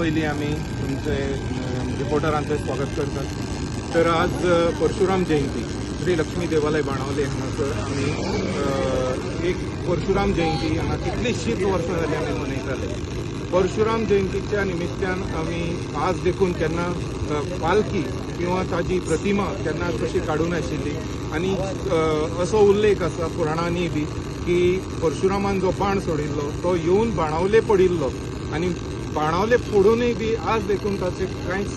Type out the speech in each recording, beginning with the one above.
पयलीं आमी तुमचे रिपोर्टरांचें स्वागत करतात. तर आज परशुराम जयंती, श्री लक्ष्मी देवालय बाणावले हांगासर आमी एक परशुराम जयंती हांगा कितलीशींच वर्सां जालीं आमी मनयताले. परशुराम जयंतीच्या निमित्तान आमी आज देखून केन्ना पालखी किंवा ताजी प्रतिमा केन्ना कशी काडूं नाशिल्ली. आनी असो उल्लेख आसा पुराणांनी बी की परशुरामान जो बाण सोडिल्लो तो येवन बाणावले पडिल्लो आनी बाणावले पडूनय बी आज देखून ताचे कांयच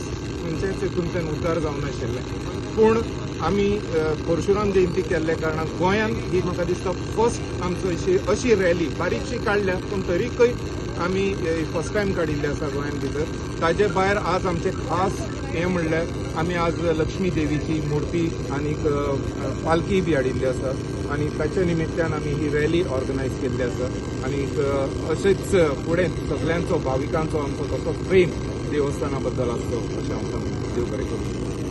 खंयचेच हितूंतल्यान उद्धार जावं नाशिल्लें. पूण आमी परशुराम जयंती केल्ल्या कारणान गोंयांत ही म्हाका दिसता फर्स्ट आमचो अशी रॅली बारीकशी काडल्या, पूण तरीकय आमी फर्स्ट टायम काडिल्ली आसा गोंयांत भितर. ताजे भायर आज आमचें खास हें म्हणल्यार आमी आज लक्ष्मी देवीची मुर्ती आनीक पालखी बी हाडिल्ली आसा आनी ताच्या निमित्तान आमी ही रॅली ऑर्गनायज केल्ली आसा. आनीक अशेंच फुडें सगल्यांचो भाविकांचो आमचो तसो प्रेम देवस्थाना बद्दल आसचो अशें हांव सांगता. देव बरें करूं.